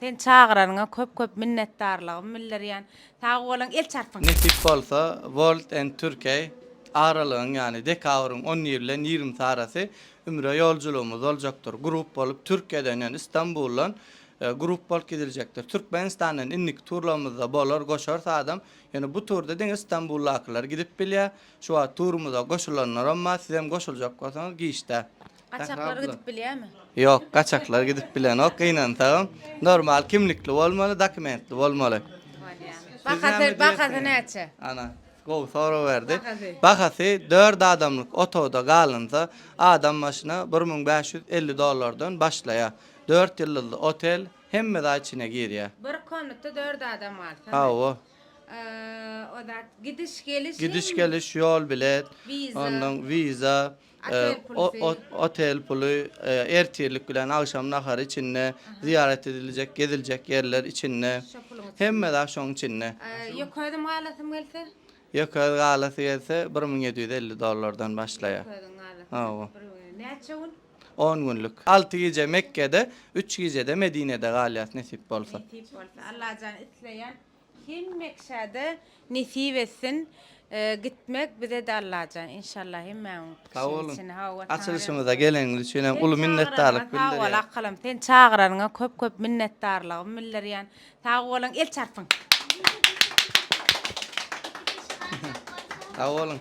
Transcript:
Seni çagyranyňa köp köp minnetdarlygymy bildirýän. Sag boluň, el çarpyň. Nesip bolsa World and Turkey aralygyň ýany dekabryň on biri bilen ýigrimisi arasy ümre ýoljulygymyz boljakdyr. Grup bolup Türkiýeden ýani Istanbuldan grup bolup gidiljekdir. Türkmenistandan indiki turlarymyzda bolar goşarys adam. Ýöne bu turda diňe Istanbuldakylar gidip bilýär. Şu wagt turumyza goşulanlaram bar, sizem goşuljak bolsaňyz giçdä. Gaçaklar gidip bilýärmi? Ýok, gaçaklar gidip bilenok, gynansagam. Normal kimlikli bolmaly, dokumentli bolmaly. Bahasy, bahasy näçe? Ana, gowy sorag berdi. Bahasy dört adamlyk otagda galynsa, adam başyna 1550 dollardan başlaýar. Dört ýyldyzly otel, hemme zat içine girýär. Bir komnatda dört adam galsa. Hawa. O zat gidiş geliş. Gidiş geliş ýol bilet, ondan wiza, otel puly, ertirlik bilen agşam nahary içinde, zyýarat ediljek, geziljek ýerler içinde. Hemme zat şoň içinde. Ýeke özüm galasym gelse? Ýeke öz galasy gelse 1750 dollardan başlaýar. Ýeke özüň galasy. Näçe gün? On günlük. Alty gije Mekgede, üç gijede Medinede galýas nesip bolsa. Nesip bolsa. Allajan isleýän Hemme kişäde nesip etsin gitmek bizede Allajan inşallah hemmämiň Sag boluň. Açylyşymyza geleniňiz üçin hem uly minnetdarlyk bildirýän. Sag bol akylym sen çagyranyňa köp köp minnetdarlygymy bildirýän. Sag boluň el çarpyň. Sag boluň.